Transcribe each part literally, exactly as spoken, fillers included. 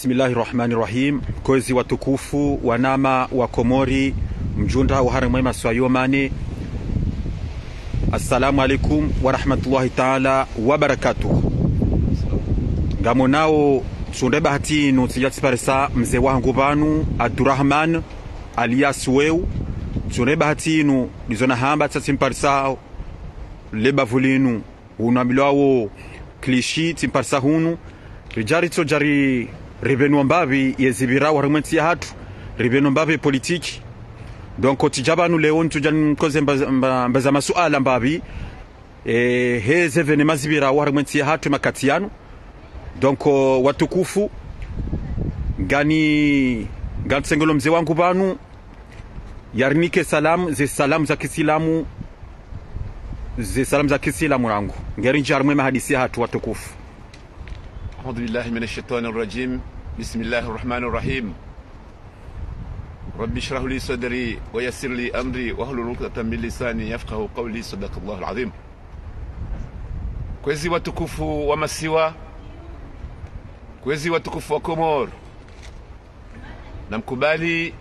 Bismillahi rahmani rahim. Kwezi watukufu, wanama wa Komori, mdjundra wa harimwa ye masiwa yo mane. Assalamu alaikum wa rahmatullahi taala wa barakatuh. Ngamonao, tsihundre bahati inu, tsidja tsiparisa mze wahangu pvanu, Abdurahman, alias Weu. Tsihundre bahati inu, ndizo nahamba tsatsimparisa le bavu linu. Hunu ambilwawo Clichy, tsimparisa hunu. Ridja ritsodja ri, ripvenua mbapvi ye zipvirao harimwa ye ntsi yahatru, ripvenua mbapvi ye politiki. Donc, tsidja pvanu leo ntsudja nikoze mba, mba, mbaza masuala mbapvi, eh, he ze événement zipvirao harimwa ye ntsi yahatru makati yanu. Donc, watukufu, ngani, ngamtsengelo mze wangu pvanu, yarinike salamu, ze salamu za kisilamu, ze salamu za kisilamu rangu. Ngeri ndjia harimwa ye mahadisi yahatru watukufu. أعوذ بالله من الشيطان الرجيم. بسم الله الرحمن الرحيم. رب اشرح لي صدري ويسر لي أمري واحلل عقدة من لساني يفقهوا قولي. صدق الله العظيم. Kwezi watukufu wa masiwa, kwezi watukufu wa Komori, namkubali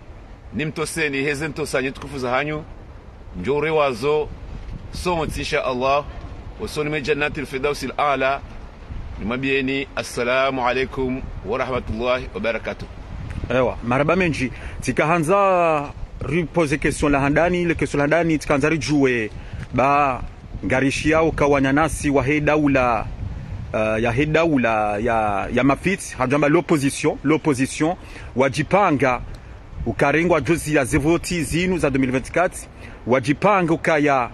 nimtoseni heze ntosanyo tukufu zahanyu, ndjo urewazo sontsi, insha Allah, osoni mwe Jannatil Firdausil Aala, nimwambieni, Assalamu alaikum wa rahmatullahi wa barakatuh. Ewa, marahaba mendji. Tsikahandza ripoze question la handani, le question la handani, tsikahandza ridjuwe, ba, ngarishiyao ka wananyasi wa he daula, eh, ya he daula ya, ya mafitsi, hadjamba l'opposition, l'opposition, wadjipanga, uka ringwadjo ziya ze voti zinu za deux mille vingt-quatre, wadjipanga ukaya,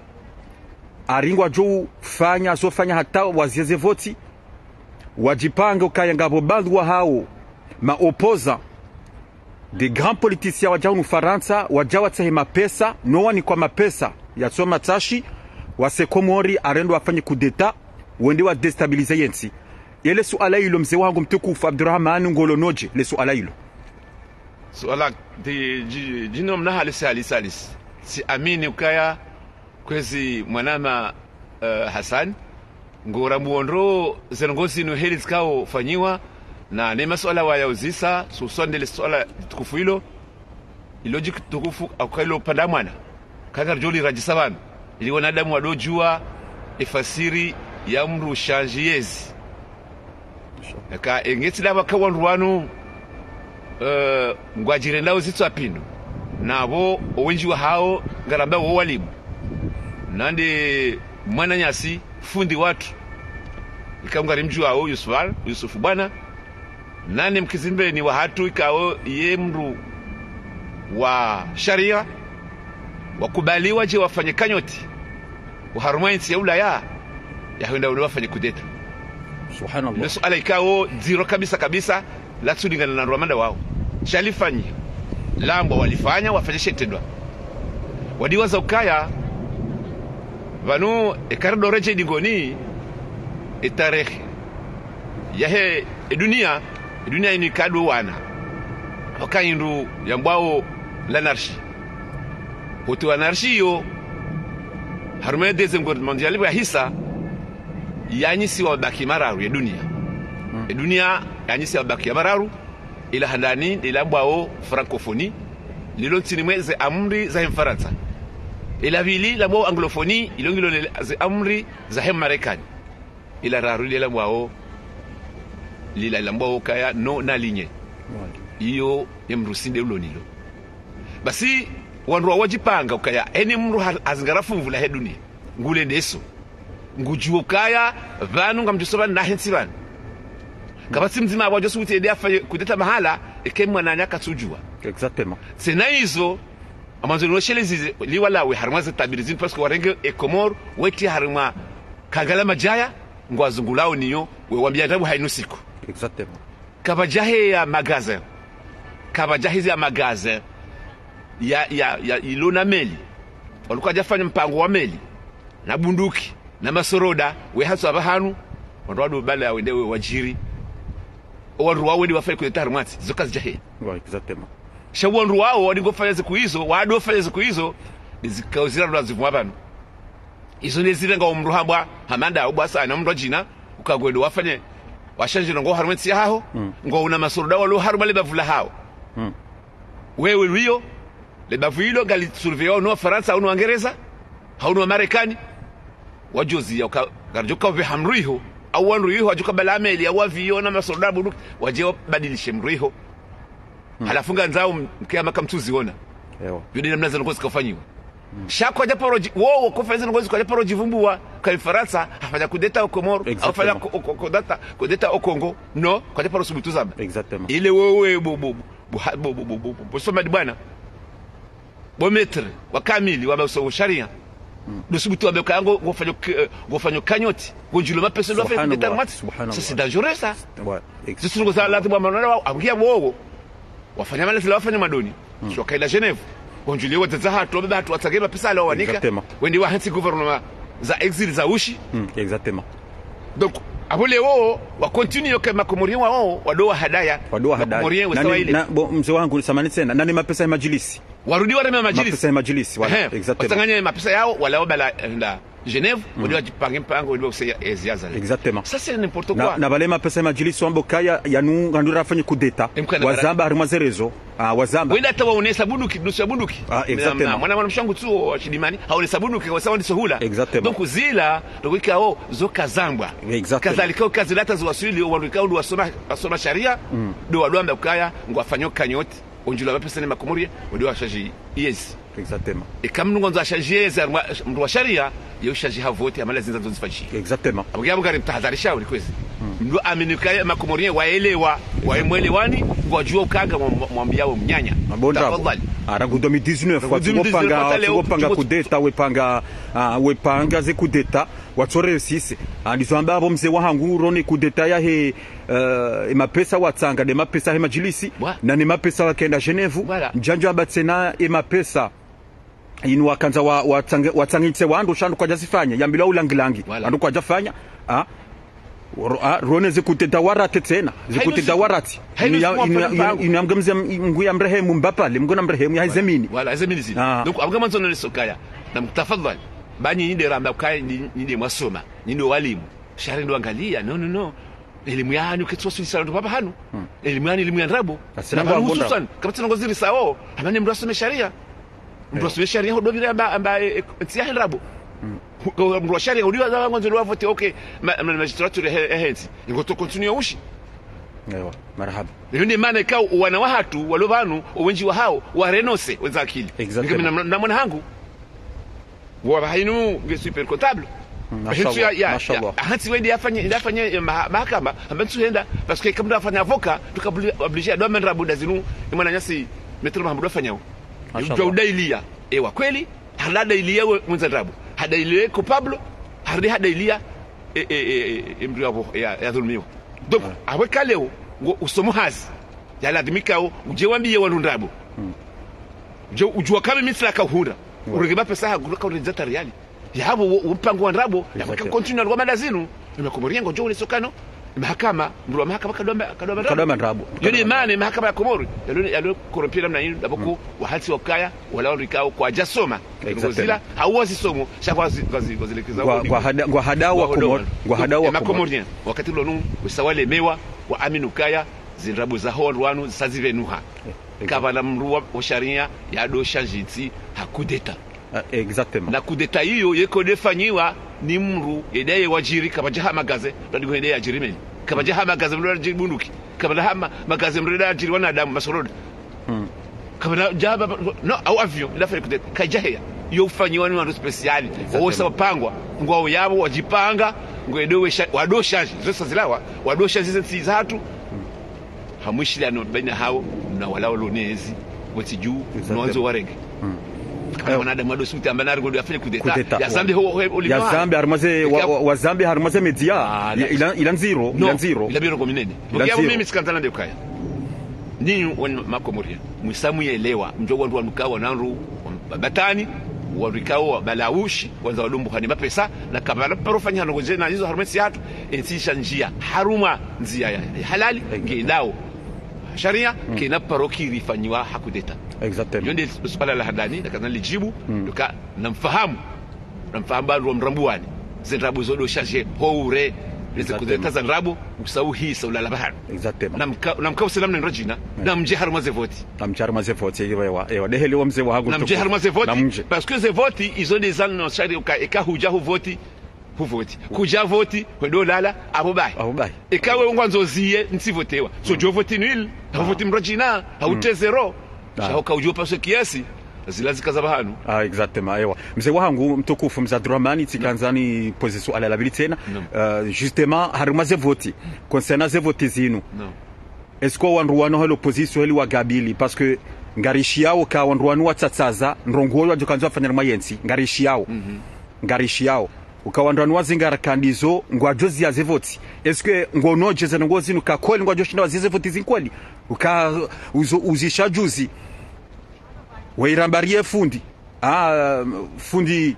aringwadjo ufanya, zo fanya hata waziye ze voti, wadjipanga ukaya ngapvo baadhwi wahao, ma opposants, des grands politiciens wadja hunu Farantsa, wadja watsahe mapesa, no wanikwa mapesa, yatso matsashi, wase Komori, arendo wafanye coup d'État, wende wa déstabiliser ye ntsi. Ye le suala ilo mze wangu mtukufu Abdurahman ngolo nodje, le suala ilo. Suala, di, dji, djino mna halisi, halisi, halisi. Tsiamini ukaya, kwezi mwanama, eh, Hassan, ngora muondro ze ndrongoo zinu heli zikao fanyiwa, na ne masuala wayauzisa, hususwani le suala tukufu ilo, ilo djitukufu, au ka ilo pvanda mwana. Kaka ridjo liradjisa pvanu, ili wanadamu wadodjuwa efasiri ya mndru shandji yezi. Eka engetsi daba ka wandru wanu, eh, ngwadjirendao zitswa pvindu. Napvo owendji wahao ngarambao wo walimu. Nande mwananyasi fundi watru. Ika ngarimdjuwao Yusuf Al, Yusuf Bwana. Nane mkizimbeni wahatru ikao ye mndru wa sharia, wakubaliwa dje wafanye cagnotte, oharumwa ye ntsi ya Ulaya, yahwenda ule wafanye coup d'État. Subhanallah. Ndo suala ikao dziro kabisa kabisa, latsulingana na ndrwamanda wao. Sha lifanyiha. Lambwa walifanya, wafanya she itrendwa. Wadiwaza ukaya, pvanu, eka ridoredjei dingoni, etarehi yahe edunia, edunia inu ikado wana. Waka hindru yambwao l'anarchie. Otu anarchie iyo, harumwa ye deuxième guerre mondiale pvo yahisa, yanyisiwa mabaki mararu ye dunia. Mm. Edunia yanyisiwa mabaki ya mararu, ila handani, ila yambwao francophonie, lilo ntsini mwe ze amri zahe Mfarantsa. Ila pvili, lambwao anglophonie, ilo ngilo le, ze amri zahe Marekani. Ila raru lile lambwao, lila lambwao kaya non aligné. Ouais. Iyo ye mndru sinde ulo nilo. Basi, wandru wa wadjipanga ukaya, eni mndru ha-, hazingara funvu lahe dunia, ngule ndeso. Ngudjuo ukaya, pvanu ngamdjuso pvanu nahe ntsi pvanu. Kapvatsi mdzima wadjo subuti ende afanye coup d'État mahala, eke mwananya katsudjuwa. Exactement. Tsena izo, amwandzo niwasheleze liwalawe harimwa ze tabiri zinu, parce que warenge e Komori, wetsi harimwa kangala madjaya, ngwazungulao niyo, we wambia tabu hainu siku. Exactement. Kapvadjahe ya magasin. Kapvadjahe ya magasin. Ya, ya, ya, ilo na meli. Waluka djafanya mpango wa meli. Na bunduki. Na masoroda. We hatsu apvahanu. Wandru wado bala ya wende we wadjiri. Owandru wao wende wafanye coup d'État harimwa ntsi. Zo kazidjahe. Ouais, exactement. Sha wandru wao, wadi ngofanya ziku izo, wado fanya ziku izo, nizikao zira ndo zivumwa pvanu. Izo nezirengao mndru hambwa, hamanda, ubwasa, na mndru wa djina, ukagwendo wafanye Washanje ndrongoo harumwa entsi yahaho, ngwauna masoroda walo harumwa lebavu lahawo. Wewe lwiyo, lebavu lilo ngalisurveillwa no Wafarantsa, hau no Wangereza, hau no Wamarekani. Wadjoziya uka, ngaridjo uka upveha mdru iho, au wandru iho, wadjo uka bala meli, au avion na masoroda bunduki, wadje wabadilishe mdru iho. Halafu ngandzao mkeyama kamtsuziona. Yo nde namna zendrongoo zikaufanyiwa. Sha kwadjaparo dji-, wo, wo kofanya zendrongoo zi kwadjaparo djivumbuwa, ka Mfarantsa hafanya kudeta o Komoro, hafanya ko-, ko-, kudeta, kudeta o Kongo. No, kwadjaparo subutu zamba. Ile wewe bo, bo, bo, bo, bo, bo, bo, bo, bo, somadi bwana. Bo maître wa kamili wa mauso sharia. Ndo subutu wambe uka ngo, ngofanyo k-, eh, ngofanyo cagnotte, ngonjulo mapesa ndo wafanye kudeta mwatsi. Ça, c'est dangereux, ça. Zisirungo za ladhimu wa manona wa, abukia wowo. Wafanya mali zila wafanya madoni. Si wakaila Genève. Wanjulie wadzadze hatru, wababa hatru, watsange mapesa yala wawanika. Wende wahantsi gouvernement za exil za ushi. Donc, apvo leo, wa continue yoke Makomorien wao, wado wahadaya. Wado wahadaya. Makomorien, nani, wesawa ile. Na, bo, mze wangu, samahani tsena. Nani mapesa ya madjilisi? Warudi wareme madjilisi. Mapesa ya madjilisi, voilà. Ehe. Exactement. Watsanganye mapesa yao, wala wabala, nda Genève, wende wadjipange mpango, wende wauseya ezi ya zale. Exactement. Ça, c'est n'importe quoi. Na, na pvale mapesa ya madjilisi wambo kaya, yanu, ngandu rafanye kudeta. Wazamba harimwa zerezo. Ah, wazamba. Wenda hata waonesa bunduki, nusu ya bunduki. Ah, exactement. Mwana, mwana mshangu tsuo wa Shidimani, haonesa bunduki, wasawa ndiso hula. Exactement. Donc, zila, ndo kwikao, zo kazambwa. Exactement. Kadhalika, kazila hata ziwaswili, wandru ikao, ndo wasoma, wasoma sharia, ndo wado wamba ukaya, ngwafanyo cagnotte, onjulo mapesa ne Makomori, wado washaji iyezi. Exactement. Eka mndru ngwandzo ashaji iyezi, mndru wa sharia, ye ushaji ha vote, amala zindza ndzo zifanyishihe. Exactement. Apvo ngiya mgari mtahadharisha uli kwezi. Mndru amini ukaya Makomorien waelewa, waemwelewani, ngwadjuwa ukaya mwa-, mwa-, mwambiya wo mnyanya. Mabondra. Tafadhali. Ah, rangu deux mille dix-neuf, rangu deux mille dix-neuf, wapanga, wapanga kudeta, wepanga, ah, wepanga ze kudeta, watsoresise. Ah, ndizo amba apvo mze wahangu, rone kudeta yahe, eh, emapesa watsanga, nde mapesa he madjilisi, na ne mapesa wakenda Genève, ndjandjo amba tsena emapesa inu wakandza wa, watsange, watsangitse wandru sha wandru kwadjazifanya, yambilwa ulangilangi. Wandru kwadjafanya, ah, ro-, ah, rone zikuteta warate tsena, zikuteta warati. Inu ya, inu ya, inu ya mgamze m-, Mngu ya mrehemu mbapvale, Mngu na mrehemu ya hezemini. Voilà, hezemini zini. Ah. Donc, apvo ngamwandzo none sokaya, na mtafadhali, ba nyinyi nde ramba ukaya, nyinyi nde mwasoma, nyinyi nde walimu. Sharia ndo angalia, no, no, no. Elimu yanu ketsuwa sulisala ndo pvapva hanu. Elimu yanu, elimu ya ndrabo. Na pvanu hususan, kapvatsi ndrongoo zirisao, amane mndru asome sharia. Mndru asome sharia, hodopvira amba, amba, eh, eh, ntsi yahe ndrabo. Hu-, mndru wa sharia, udiwa za wango nzelo wavote, okay, ma-, ma-, magistrature he-, he ntsi. Ingo to continue ushi. Ewa, marahaba. Iyo nde mana ikao, wana wahatru, walo pvanu, owendji wahao, warenose, wendza akili. Exactement. Nge mina mna-, mna mwana hangu. Wa pvahanu nge super comptable. Mashallah, ya, ya, mashallah. Hantsi wende yafanye, yafanye, eh, maha-, mahakama, amba ntsuhenda, parce que kamndru afanya avocat, tuka obli-, obligé, ado amba ndrabo nda zinu, emwananyasi, Maître Mahamudu afanyao. Mashallah. Udjuwa udailiya. Ewa, kweli, hadailiya we, mwendza ndrabo. Hadailiya coupable, harudi hadailiya, e, e, e, e, mndru yapvo, ya, yadhulumiwa. Donc, apvo eka leo, ngo usomo hazi. Yaladhimikao, udje wambiye wandru ndrabo. Udje, udjuwa kame mithla kauhundra. Urenge mapesa ha gura kaurendza tariali. Yapvo wo, wo mpango wa ndrabo, yapvo ka continue alwa mada zinu. Ema Komori yango djo unesokano. Mahakama, mndru wa mahakama kadoma, kadoma ndrabo. Kadoma ndrabo. Iyo nde mana mahakama ya Komori yalo, yalo corrompu namna inu, ndapvo ko wahantsi wakaya, wala wandru ikao kwadjasoma. Exactement. Zila, hau wazisomo, sha ngwazi, ngwazi, ngwazilekeza. Ngwa, ngwahada, ngwahada wa Komori, ngwahada wa Komori. Ema Komori, wakati lonu, wesa walemewa, waamini ukaya, zindrabo zaho wandru wanu, zisa zipvenuha. Exactement. Kapvana mndru wa, wa sharia, yado shanjitsi, ha coup d'État. Ah, exactement. Na coup d'État iyo, yeko defanyiwa, ni mndru, yende ye wajiri, kapvadja ha magaze, ndo ndiko yende yajiri meli. Kapvadja ha magaze, mndru yajiri bunduki. Kapvana ha ma-, magaze, mndru yende yajiri wanadamu, masoroda. Kapvana djaba, no, au avion, il a fallu coup d'État. Kaidjaheya. Yo ufanyiwa ni wandru spécial. Exactement. Wose wapangwa. Ngwao yapvo, wadjipanga, ngwendo wesha-, wado shanji. Zo sa zilawa, wado shanji ze ntsi zahatru. Ha mwishiliano baina hawo, na wala walo nezi, wotsi dju, exactement, no wandzo warenge. Kana mwanadamu ado suti amba nari ngodo yafanye coup d'État. Coup d'État, yazambe ho, ho, ho, yazambe harimwa ze, wa, wa, wazambe harimwa ze média. Ah, ila, ila ndziro, no, ila ndziro. Ila biro kominene. Ila ndziro. Mimi tsikandza nande ukaya. Ninyi wanu Makomori, mwisa muyelewa, mdjo wandru wanu kawa nandru, babatani, wandru ikao, balawushi, wandza wadumbu hani mapesa, na kapvana paro fanya hano ngodje na izo harumwa entsi yahatru, entsi isha ndziya, harumwa ndziya ya, ya halali, nge ndao. Sharia, kena paro kiri fanyiwa ha coup d'État. Exactement. Iyo nde suala la handani, na kana lidjibu, ndo ka namfahamu. Namfahamu ba ndo mrambuwani. Ze ndrabo zodo shanji, ho ure. Exactement. Eze kudeta za ndrabo, usa uhisa ulala pvahanu. Exactement. Na mka, na mka use namna ndrwadjina, na mdje harumwa ze voti. Na mdje harumwa ze voti, ewa, ewa, ewa. Ndeheli wa mze wahangu mtukufu. Na mdje harumwa ze voti. Na mdje. Parce que ze voti, izo nde zanu no shari uka, eka hudja huvoti, huvoti. Kudja voti, hwendo lala, apvo bahi. Apvo bahi. Eka we ngwandzo ziye, ntsi votewa. So, djo voti nul, ha voti mndrwadjina, ha ute zéro. Ah. Sha uka udjo pase kiasi, zila zika za pvahanu. Ah, exactement, ewa. Mze wahangu mtukufu, mze Abdurahmani, tsikandza ni poser suala la pvili tsena. Naam. Euh, justement, harumwa ze voti, concernant ze voti zinu. Naam. Est-ce que wandru wanu hali opposition heli wa kabili? Parce que ngarishiyao ka wandru wanu watsatsaza, ndrongoo wadjo kandza wafanya harumwa yentsi, ngarishiyao. Mhm. Ngarishiyao. Uka wandru wanu wazingara ka ndizo, ngwadjo ziya ze voti. Est-ce que ngono dje ze ndrongoo zinu ka kweli ngwadjo shinda waziye ze voti zinu kweli? Uka uzo, uzisha juzi. Wairambariye fundi. Ah, fundi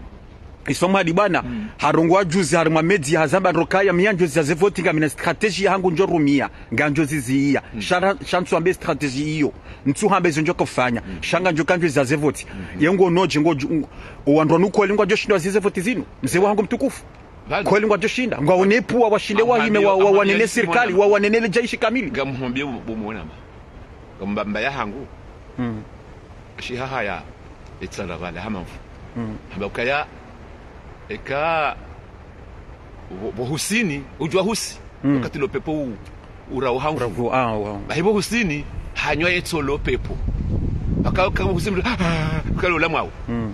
Iso Mwadi bwana, harongowa juzi harumwa média hazamba ndro kaya mi ngandjo ziya ze voti ngamina stratégie yahangu ndjo rumia, ngandjo ziziya. Sha, sha ntsu hambe stratégie iyo. Ntsu hambe izo ndjo kofanya. Sha ngandjo kandjo ziya ze voti. Ye ngono dje ngo, o wandru wanu kweli ngwadjo shinda waziye ze voti zinu. Mze wahangu mtukufu. Kweli ngwadjo shinda. Ngwaone puwa washinde wahime wa, wa, wanene sirikali, wa, wanene le jeshi kamili. Ngamhombe bu, bu mwona ma. Ngamba mba yahangu. Mm. Shiha haya, etsala pvala hama mfu. Mm. Hamba ukaya, eka, pvo, pvo husini, udjuwa husi. Mm. Wakati lo pepo u, ura uhamfu. Ura u, ah, wa. Bahi pvo husini, hanywa etso lo pepo. Baka, ka husini, ah, kalo la mwawu. Mm.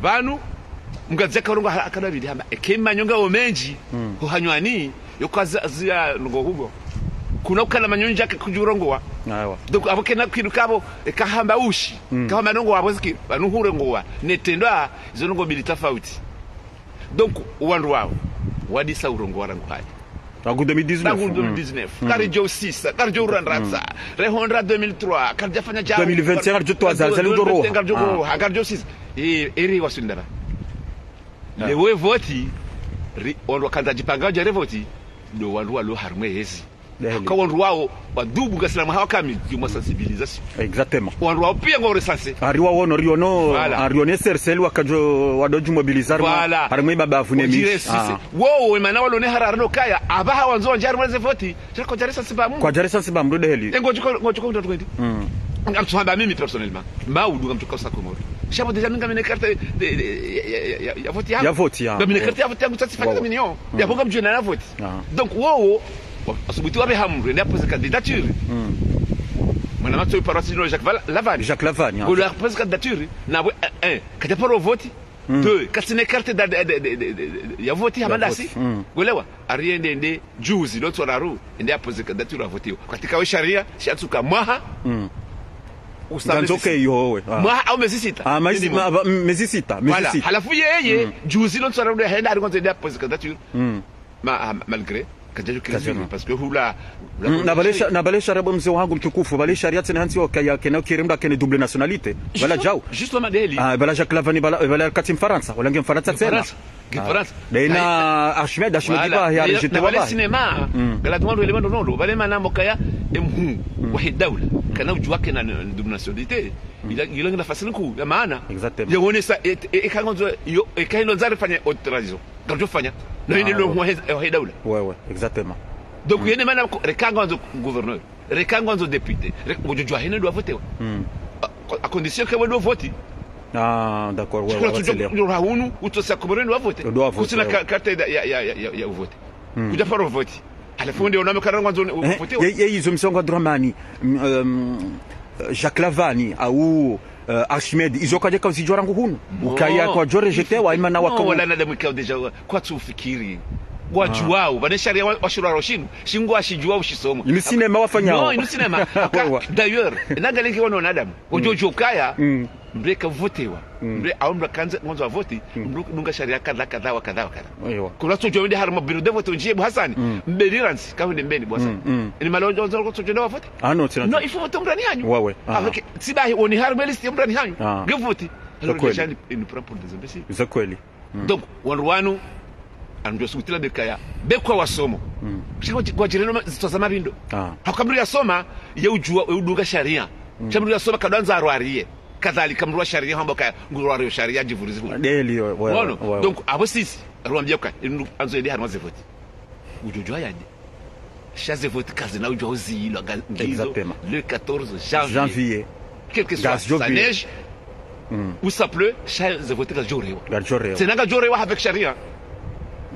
Pvanu, mngazia karongowa ha, akana pvili hamba, eke manyo ngawo mendji, ho hanywani, yo kaza, zia, ngo hugo. Kuna ukana manyo ndjaka kudjurongowa. Aiwa. Donc, apvo kena kinu kapvo, eka hamba ushi, kahamba ndrongoo apvo ziki, pvanu hurongowa. Ne trendwa, izo ndrongoo mbili tafauti. Donc, wandru wawo, wadisa urongowa rangu hali. Rangu deux mille dix-neuf. Rangu deux mille dix-neuf. Mm. Karidjo usisa, karidjo urandratsa. Rehondra deux mille trois, karidja fanya djawu. Deux mille vingt et un, karidjo twaza, deux mille vingt et un, karidjo roha. Karidjo roha, karidjo usisa. Eh, eri waswindana. Ah. Lewo voti, ri, wandru wakandza djipanga wadja re voti, ndo wandru walo harumwa yezi. Deheli. Haka wandru wawo, wadubu ngasina mwaha wa kamili, yo mwa sensibilisation. Exactement. Wandru wawo piya ngwa recenser. Hari wawono, riono, voilà. Hari one cercle wakadjo, wadodju mobiliser harumwa, voilà. Harumwa ibabavu ne mishi. Wadjire sise. Ah. Wowo, emana walo ne harara no kaya, apvaha wandzo wandje harumwa ze voti, sha kwadja recenser pvamwe. Kwadja recenser pvamwe, deheli. E ngodjuko, ngodjuko, ngodjuko, ngodjuko. Mm. Ngamtsuhamba mimi personnellement. Maudu ngamtsuka usa Komoro. Sha pvo déjà mi ngamina carte de, de, ya, ya, ya, ya, ya voti yangu. Ya voti, ya. Ngamina carte ya voti yangu, ça, c'est pas terminé, oh. Ya pvo ngamdjuwa na voti. Ah. Donc, wowo, wa, asubuti wapve hamru, ende apose candidature. Mm. Mwana matso yu paroisse ino Jacques Val-, Lavani. Jacques Lavani, ah. Ngolo apose candidature, na we, eh, eh, kadja paro voti. Mm. Deux, katsina carte da, de, de, ya voti, ya mandasi. Voti. Mm. Ngwelewa, hari ende, ende, juzi, lo ntsu raru, ende apose candidature avotiwa. Katika we sharia, sha tsuka mwaha. Mm. Usa mezi sita. Ngandzo ke iyo we. Ah. Mwaha au mezi sita. Ah, mezi, minimum. Ma, ma, mezi sita, mezi sita. Voilà. Halafu yeye, mm, juzi lo ntsu raru, hende hari ngwandzo ende apose candidature. Mm. Ma, ah, malgré, kadjadjo kila. Kadjadjo. Parce que hula, hula. Mm, na pvale sha, na pvale sharia bo mze wahangu mtukufu, pvale sharia tsena hantsi wakaya kena ukiri mndru akene double nationalité. Pvala djau. Justement, deheli. Ah, pvala Jacques Lavani, pvala, pvala kati Mfarantsa, wala nge Mfarantsa tsena. Mfarantsa. Nge Mfarantsa. Ah. Dena Ahmed, Ahmed, voilà. Iba, ya, rejeté na pvale wa bahi. Cinéma. Mm. Ngala tumwa ndo elema ndo ndo, pvale mana mokaya emhu, mm, wahe daula. Kana udjuwa kena, na, na double nationalité. Mm. Ila, ila ngina fasili nkuu, ya maana. Exactement. Ya wonesa, e, e, e, eka ngwandzo, yo, eka ino ndzari fanya haute trahison. Ngardjo fanya. No, ah, ine lo, ouais, mwa he, he daula. Ouais, ouais, exactement. Donc, mm, yene mana ko, reka ngwandzo gouverneur. Reka ngwandzo député. Reka, ngodjo djuwa hene ndo avotewa. Mm. À, à condition que we ndo voti. Ah, d'accord, ouais, ouais, ouais, c'est clair. Ndo rahunu, utsosa Komoro ndo avote. Ndo avote, ouais, ouais. Kutsina ka, carte ya, ya, ya, ya, ya vote. Mm. Kudja paro voti. Halafu nde oname kana ngwandzo, eh, votewa. Ye, ye, izo msongo Abdurahmani. Mm, euh, Jacques Lavani, au, euh, Ahmed, izo kadja kauzidjuwa rangu hunu. No. Ukaya kwadjo rejeté wa imana wa. No, kawu. Wala nadamu ikao déjà wa, kwatsu ufikiri. Wadjuwao, pvane sharia wa, washirwa roshinu, shingo washidjuwa ushisomo. Inu cinéma wafanyao. No, inu cinéma. Aka, ouais, ouais. D'ailleurs, nangalenge wano wanadamu. Mm. Wadjo djo kaya, mm, mndru eka votewa. Mm. Mndru au mndru kandza ngwandzo avote, mm, mndru dunga sharia kadha, kadha, wa kadha, wa kadha. Ewa. Kula tso djo wende harumwa bureau de vote undjiye bo Hassan. Mm. Mbeni rantsi, ka wende mbeni bo Hassan. Mm, mm. Ini malo djo, djo, djo, djo, djo, vote. Ah, non, c'est. Non, il faut voter mndru ni hanyu. Ouais, ouais. Ah. Avec, si bahi, oni harumwa liste mndru ni hanyu. Ah. Nge vote. Alors, les gens, ils nous prennent pour des imbéciles. Za kweli. Mm. Donc, wandru wanu, andro sukutila bekaya, bekwa wasomo. Mm. Shika kwa, kwa jireno ma, zitwa za mabindo. Ah. Hauka mndru yasoma, ye udjuwa, ye udunga sharia. Mm. Sha mndru yasoma kadjandza arwariye. Kadhalika mndru wa sharia hamba kaya, ngurwariyo sharia, djivurizi hu. Deheli yo, ouais, ouais, ouais. Donc, apvo sisi, ruambia ka, inu andzo yende harumwa ze voti. Udjo djuwa yadje. Sha ze vote kazina udjuwa uziilwa nga-, ngizo. Exactement. Le quatorze janvier. Janvier. Quel que soit sa neige ou sa pleut, sha ze vote ngazidjo rewa. Ngazidjo rewa. Tsena ngazidjo rewa avec sharia.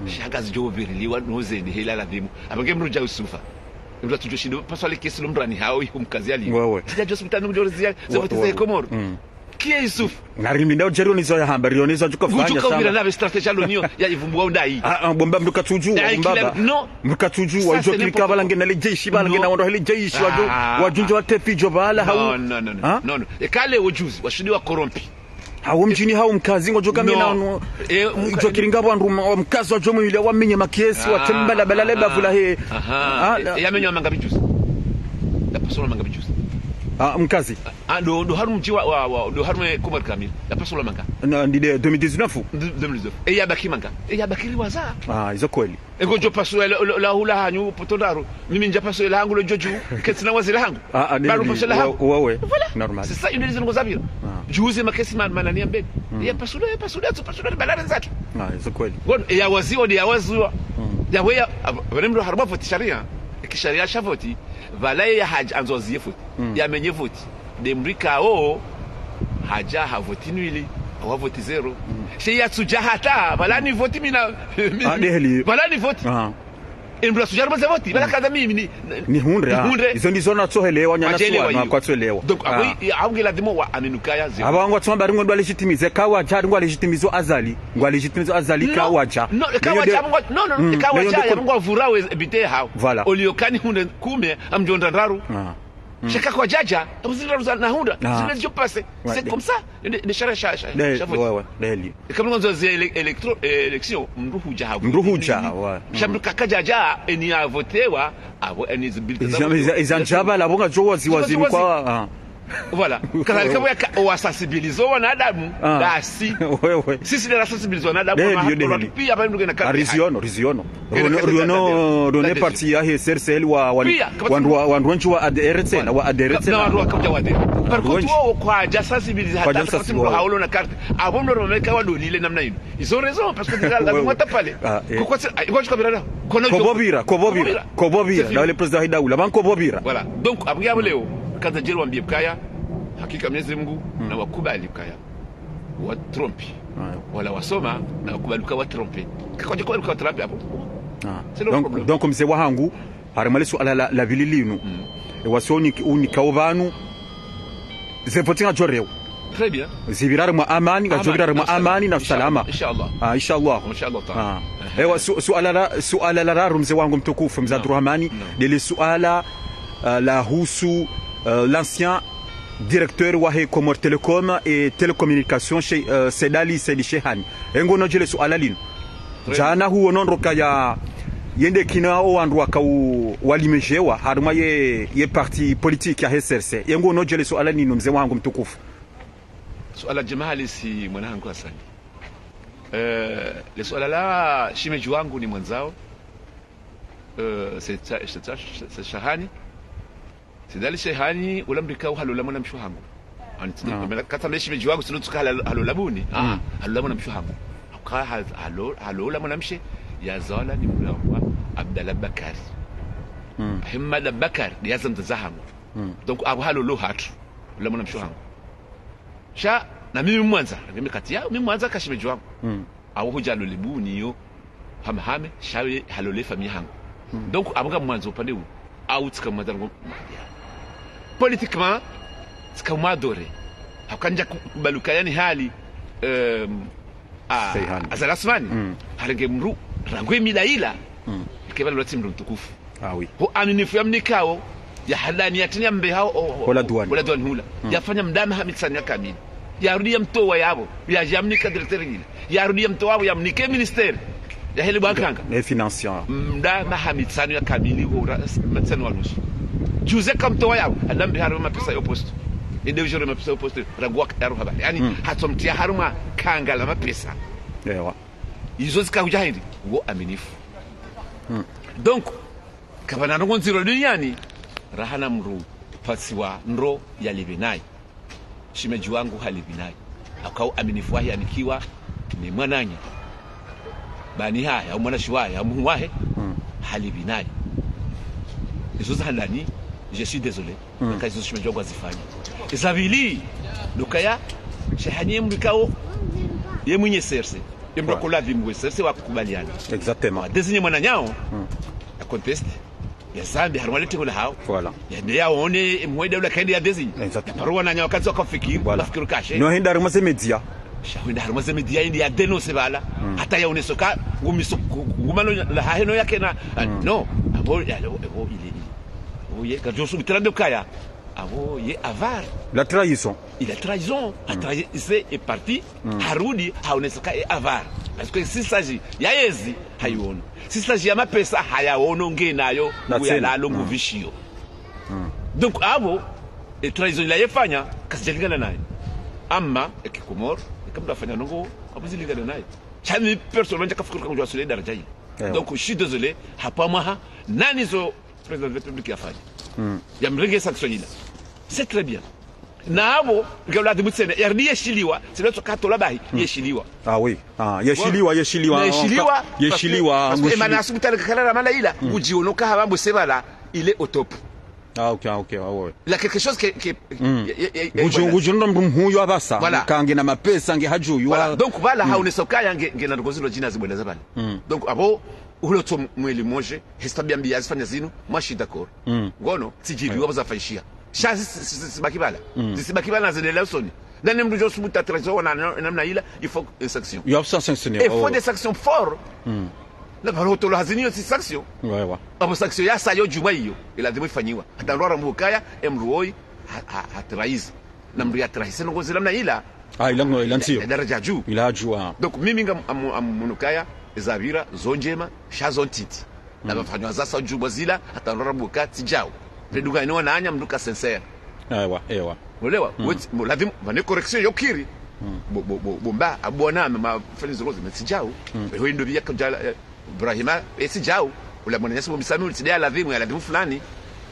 Sha ngazidjo beriliwa no zeni hela ladhimu. Apvo nge mdru dja usufa. Mdru atsudjo shindo paswa le kesi lo mdru ani hawo iho mkazi ali. Wewe. Tsidja djo sipitani ngudjo reziya ze vote za Komoro. Kiye Yusuf? Ngari mi nda udjeri onizo ya hamba, ri onizo adjuka fanya. Udjuka uvira na be stratégie aloniyo, ya ivumbuwa undayi. Ah, ah, bo mba mdru katsudjuwa, bo mba. Non. Mdru katsudjuwa, wadjo kilika pvala ngena le jeshi, pvala ngena wandru he le jeshi, wadjo, wadjo ndjo watefi djo pvala, hau. Non, non, non, non. Non, non. Eka le wo juzi, washindi wa corrompu. Hau mdjini hau mkazi, ngodjo kamina no. Djo kiringa wandru, wa mkazi wadjo mwile, wamenye makesi, watemba la bala le bavu lahe. Aha. Ah, ya menye wa manga bijuzi. Ya pasula manga bijuzi. Ah, mkazi. Ah, ndo, ndo harumwa mdji wa, wa, wa, ndo harumwa Komori kamili. Ya pasula manga. Na, ndi de deux mille dix-neuf? Deux mille dix-neuf. E ya baki manga. E ya baki riwaza. Ah, izo kweli. E ngodjo pasula la, la, la hula hanyu poto ndraru. Mimi ndja pasula la hangu lo djodju. Ketsina wazi la hangu. Ah, ah, balu pasula la hangu. Wewe. Voilà. Normal. C'est ça, une des raisons. Juzi makesi man, manani ya mbeni. Ya pasula, ya pasula, ya pasula, balare nzatu. Ah, izo kweli. Bon, e ya wazi, o de ya wazi wa. Ya weya, pvale mdru harumwa vote sharia. E ki sharia sha vote. Pvala ye ya hadja andzo ziye vote. Ya menye vote. De mdru ikao, hadja ha vote nwili, ha vote zéro. She ya tsudja hata, pvala ni vote mina, mi-, ah, deheli. Pvala ni vote. Ah. E mdru atsudja harumwa ze vote, pvala kaza mimi ni, ni hundre, ah. Ni hundre. Izo ndizo natsohelewa, nyana kwatsohelewa. Donc, ah, apvo, apvo nge ladhimu wa amini ukaya zéro. Apvo wangu watsoma bari ngondwa légitimiser, kawadja, ngwa légitimiser Azali, ngwa légitimiser Azali, kawadja. Non, kawadja, non, non, kawadja, ya ngwa vura we bite hao. Voilà. Oliyo kani hundre kume, amdjo ndraru. Ah. Shaka kwadjadja, abu zindra ruza na hundra, zindra zidjo passer. C'est comme ça. Nde, nde sharia sha, sha, sha vote. Ouais, ouais, nde li. E kamwe ngondzo ze ele-, électro-, eh, élection, mdru hudja ha vote. Mdru hudja, ouais. Sha mdru kakadjadja, eni ya votewa, apvo eni zi bulletin za vote. Iza, iza, iza ndjaba la bonga djo wazi, wazi, wazi, kwa, ah. Voilà. Kadhalika, wa sensibiliser wanadamu, basi. Ouais, ouais. Sisi nde ra sensibiliser wanadamu, nde li, nde li. Pia, pale mdru ngena carte. Ah, riziono, riziono. Riono, riono, riono parti yahe C R C L wa, wa, wandru wa, wandru wendji wa adhérer tsena, wa adhérer tsena. Na wandru wakaudja wa adhérer. Par contre, wo kwadja sensibiliser hata sensibiliser, mdru haolo na carte. Apvo mdru mameka wa dolile namna inu. Ils ont raison, parce que déjà, la loi t'a parlé. Ah, eh. Pourquoi c'est, ah, pourquoi je comprends pas? Kono kopvo pvira, kopvo pvira, kopvo pvira. C'est fini. Dawe le président hidaula, ban kopvo pvira. Voilà. Donc, apvo nge apvo leo, kaza djeri wambie bukaya, hakika Mwenyezi Mungu, na wakubali bukaya. Wa tromper. Ouais. Wala wasoma, na wakubali uka wa tromper. Kakwadja kubali uka wa tromper apvo. Ah. C'est le problème. Donc, donc, mze wahangu, harumwa le suala la, la pvili linu. E wasi unika, unika opvanu. Ze vote ngazidjo rewa. Très bien. Zipvira harumwa amani, ngazidjo pvira harumwa amani na salama. Inshallah. Ah, inshallah. Inshallah taala. Ah. Ewa, su-, suala la, suala la raru mze wangu mtukufu, mze Abdurahmani, ndele suala, euh, la husu, euh, l'ancien directeur wahe Comores Telecom et Télécommunications, chez, euh, Said Ali Said Shehani. Engo nodjele suala linu. Djana huono ndro kaya yende kina o wandru wakao walimejewa harumwa ye, ye parti politique ya H S R C. Engo nodjele suala linu mze wangu mtukufu. Suala djema halisi mwana hangu Hasani. Eh, le suala la shemedji wangu nimwandzao. Eh, Said, Said, Said, Said Shehani. Said Ali Shehani, ula mdru ikao halola mwanamshe hangu. Ani tsi, ah, mela kata mle shemedji wangu, tsi ndo tsuka halo-, halola buni. Ah, mm, halola mwanamshe hangu. Haka ha-, halo-, halola mwanamshe, yazalwa ni mdru wa Abdallah Bakari. Mm. Ahmad Bakari, nde yazaa mdzadze hangu. Mm. Donc, apvo halolo hatru, ula mwanamshe hangu. Sha, na mimi mwandza, ngembe kati ya, mimi mwandza ka shemedji wangu. Mm. Apvo hudja halole buni yo, hama hame, sha we halole famiyi hangu. Mm. Donc, apvo ngamwandzo upande u, au tsika mwandza ngo, politiquement, tsika mwadore. Hakandja ku-, kubaluka yani hali, euh, ah, Shehani. Azali Assoumani. Mm. Harenge mdru, rangu emila ila, mm, ikebala lwatsi mdru mtukufu. Ah oui. Ho aminifu yamnikao, ya halani ya tini ya mbe hao, o, o, hola douane. Hola douane hula. Mm. Yafanya mda maha mitsanu ya kamili. Yarudi yamtowa yapvo, ya, yamnika directeur yila. Yarudi yamtowa yapvo, yamnike ministère. Yahe le bwankanga. Ne financier. Mda maha mitsanu ya kamili, ho ra-, mitsanu wa nusu. Juzi kamtowa yapvo, alambi harumwa mapesa yo poste. Ende ujore mapesa yo poste, rangu waka yaro haba. Yani, mm, hatsomtia harumwa kanga la mapesa. Ewa. Izo zika hudja hindri, wo aminifu. Mm. Donc, kapvana ndrongo ndziro duniani, rahana mdru pasiwa ndro yalipve nayi. Shemedji wangu halipvi nayi. Hakao aminifu wahe yanikiwa ni mwananya. Bani hahe, au mwanashe wahe, au muhu wahe. Mm. hali pvinayi. Izo za handani, je suis désolé. Mm. Naka izo shimedjwa ngwazifanya. Iza pvili, ndo ukaya, shahani ye mdru ikao, ye mwinyi C R C. Ye mdru akao ladhimu we C R C wakubaliana. Exactement. Wa désigner mwananyawo, ya conteste, ya zambe, harumwa le tengo lahawo. Voilà. Yende yaone, mhweda ula kaende ya désigner. Exactement. Paro wananya wakati wakafikiri, voilà, wafikiri kashe. No henda harumwa ze média. Sha hwenda harumwa ze média indi ya dénoncer pvala. Mm. Hata yaonesa ka ngumiso, ngu-, ngumano lahahe no yakena. Ah, mm, non. Abo, ya, abo, abo, il est, il est. Abo ye, kadjosu, mtrande ukaya. Abo ye avare. La trahison. Il a trahison. Mm. A trahi-, c'est, est parti. Mm. Harudi, haonesa ka est avare. Parce que s'il s'agit ya yezi, hayono. S'il s'agit ya mapesa, hayaono ngenayo, na ngu ya tsena, lalo, mm, ngu vishiyo. Mm. Donc, abo, e trahison ila yefanya, kazidjalingana naye. Amma, eki Komori, eka mdru afanya ndrongo, abo zilingana naye. Sha mi personnellement, ndjakafikiri ka ngudjo wasuli daraja ile. Ewa. Donc, je suis désolé, hapvo mwaha, nani zo président de la République yafanya. Mm. Yamrenge sanction ila. C'est très bien. Na abo, ngelo ladhimu tsena, yarudi yeshiliwa, tsena tsoka tola bahi, mm, yeshiliwa. Ah oui. Ah, yeshiliwa, yeshiliwa, na yeshiliwa, yeshiliwa, parce que, parce que Emmanuel Assoumani Ouattara kala ramala ila, mm, ngudjiono ka hapvo mbo sepvala, il est au top. Ah, ok, ah, ok, ah, ouais. Il y a quelque chose qui, qui, mm, y a, y a, y a, y a, ngudjo, voilà, ngudjo ndo mdru mhuu apvasa, voilà, ka ngena mapesa, nge hadjuwa. Voilà. Donc, voilà, mm, haonesa ukaya nge, ngena ndrongo zilo djina zibwenda za pvale. Mm. Donc, abo, ulo tso mweli mwahe, hesta biambi yazifanya zinu, moi je suis d'accord. Mm. Ngono, tsidjiri, ouais, wapvo zafanyishiha. Sha zi-, zi-, zi-, zisibaki pvala. Mm. Zisibaki pvala na zendelea usoni. Nani mdru djo subutu a trahison wana na-, namna ila, il faut une sanction. Il faut sanctionner, il faut, oh, des sanctions fortes. Mm. Na paro tolo hazini yo tsi sanction. Ouais, ouais. Abo sanction yasa yo djumwa iyo, iladhimu ifanyiwa. Hata ndo arambu ukaya, emdru woyi, ha, ha, ha trahison. Na mdru ya trahison ndrongo zila namna ila. Ah, ila ngo, ila ntsiyo. Ila daraja dju. Ila dju, ah. Donc, mimi ngam-, am-, am-, mwono ukaya, ezapvira, zo ndjema, sha zo ntiti. Na, mm, pvafanywa zasa dju bwa zila, hata ndo arambu ka tsi djao. Pvendru ka ino wananya mdru ka sincère. Ewa, ewa. Ulewa, mm, wetsi, mo, ladhimu, pvane correction yo kiri. Mm. Bo, bo, bo, bo mba, abo wana, ma, ma, fanya zo ndrongo, ma tsi djao. Mm. Ewe ndo biya kadjala, eh, Ibrahima, e tsi djao, ula mwananyasi mbo misamihi, uli tsi de ya ladhimu, ya ladhimu fulani.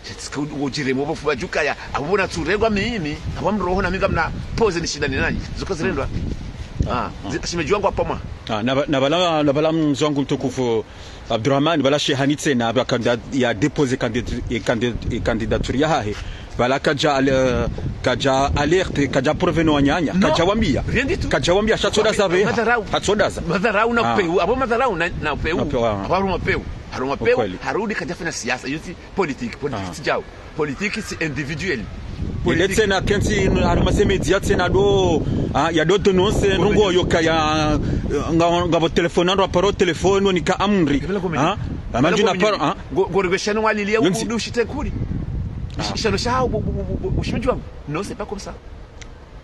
Sha tsika u-, udjiremwa bo fuba djukaya, abo bona tsurengwa mimi, abo mroho na mi ngamna poze nishindane nanyi. Zuka zirendwa. Ah, zi-, shimedji wangu apvo mwa. Ah, na ba-, na pvala, na pvala mze wangu mtukufu Abdurahmani, pvala shehani tsena, aba kanda-, ya déposer candid-, e candid-, e candidature yahahe. Pvala kadja al-, kadja alerte, kadja prévenir wananya, non, kadja wambiya. Rien du tout. Kadja wambiya, sha tsodaza be. Madharau. Hatsodaza. Madharau na, ah, upeu. Abo madharau na, na upeu. Na upeu, ah. Abo harumwa upeu. Harumwa upeu, ukweli, harudi kadja fanya siasa. Iyo tsi politique. Politique, ah, tsi djao. Politique, c'est individuel. Politique. Ile tsena kentsi harumwa ze média tsena do, ah, ya do dénoncer, ndrongo yo kaya, nga, ngapvo téléphone, ndo aparo téléphone, wonika amri. Ah, amandjina paro, ah. Ngo, ngo, ngo, shano waliliya, yonzi, u-, u-, ushite kuli. Ah. Sh-, shano sha, u-, u-, u-, u-, ushimedji wangu. Non, c'est pas comme ça.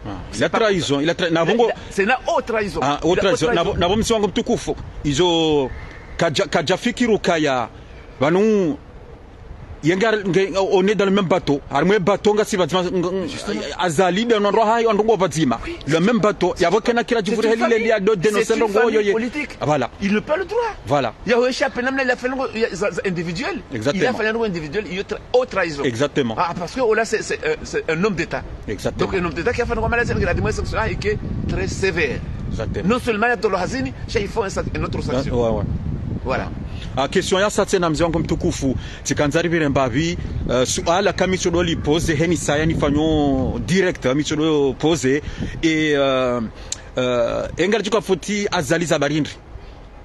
Ah. C'est pas comme ça. Il a trahison, il a trahi-, na bongo. C'est la, c'est la haute trahison. Ah, haute trahison. La haute trahison. Na bo, na bo mze wangu mtukufu. Izo kadja, kadja fikiri ukaya. Pvanu, yenge, nge, on est dans le même bateau. Harumwa bateau ngasi pvadzima, nga, nga, justement, Azali de ndrongo hayi, ndrongo pvadzima. Oui. Le même bateau. Yapvo kena kira djivuri heli le liya do dénoncer ndrongo yo ye. C'est une famille politique. Voilà. Il n'a pas le droit. Voilà. Ya ho échappé namna il a fait ndrongo, ya, za, za individuel. Exactement. Il a fait ndrongo individuel, il y a tra-, haute trahison. Exactement. Ah, parce que là, c'est, c'est, euh, c'est un homme d'État. Exactement. Donc, un homme d'État qui a fait ndrongo malade, il a dit, moi, c'est ça, et qui est très sévère. Exactement. Non seulement il y a tolo hazini, sha il faut un sa-, une autre sanction. Ouais, ouais. Voilà. Ah, question yasa tsena mze wangu mtukufu, tsikandza ripvire mbapvi, euh, suala ka mi tsodo li poser, heni saya nifanyo direct, mi tsodo poser, et, euh, euh, enga ladjuka foti Azali za barindri.